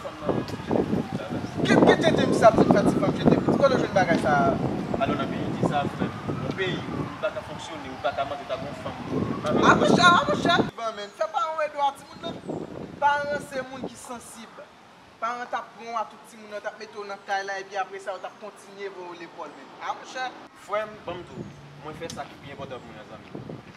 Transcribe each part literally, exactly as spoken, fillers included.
Fanm nan, je t'aime, je t'aime. Ki, ki djenje misye ap di m fè ti fanm je t'aime? Kote w jwenn bagay sa a? Alò nan peyi, di sa, frè m. Yon peyi, ou pa ka fonksyone, ou pa ka manje, ou pa gon fanm. A monchè, a monchè. Bon, men, fè paran w ede w a timoun nan. Paran se moun ki sansib. Paran t ap pran w a tout timoun nan, t ap mete w nan kay la, epi apre sa, yo t ap kontinye voye w lekòl, men. A monchè. Frè m, ban m di w, mwen fè sa ki pi enpòtan pou mwen an, zanmi.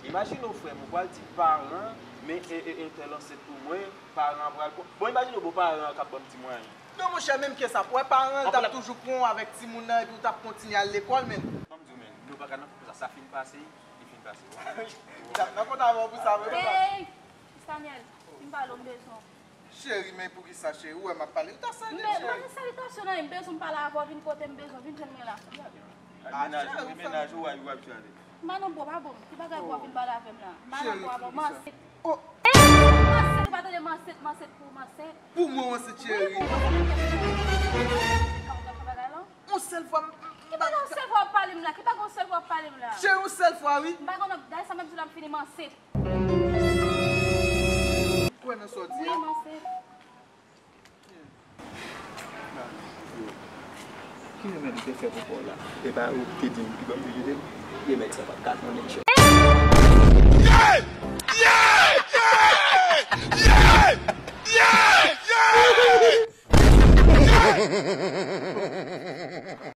Imajine w, frè m, ou pral di paran, men e, e, entèl ansent pou mwen, paran an pral pran. Bon, imajine w, bon, paran an k ap ban m ti mwayen. Non, monchè, menm ke sa, pou wè paran an t ap toujou pran w avèk timoun nan, epi w t ap kontinye al lekòl, men. Ban m di w, men, nou pa ka nan koup sa, sa fin pase, li fin pase. N ap nan kont avè w pou sa, vre, papa. Hey, Daniel, vin pale w, m bezwen w. Cheri, men poukisa, cheri? Ou wè m ap pale. Ou ta salye m, cheri. M pa gen salitasyon nan, m bezwen m pale avè w, vin kote m bezwen, vin jwenn mwen la. Al mennaj ou, mennaj ou, w ap jwe avè l. M pa nan bò pa bon. Ki bagay pou w ap vin pale avè m la? M pa nan bò pa bon. M ansent. Oh! M ansent, ou pa tande m ansent, m ansent pou m ansent. Pou mwen, w ansent, cheri. Ou pa konn fè bagay la? Yon sèl fwa m. Ki bagay yon sèl fwa w ap pale m la? Ki bagay yon sèl fwa w ap pale m la? Cheri, yon sèl fwa, wi. M pa konn, dayè sa menm si l ap fini, m ansent. Kwè nan sa w di a. Wi, m ansent. Ki remèd ou te fè pou kò w la? E pa ou ki te di m, ki ban m di jete m? Remèd sa pa t ka konnen, chè.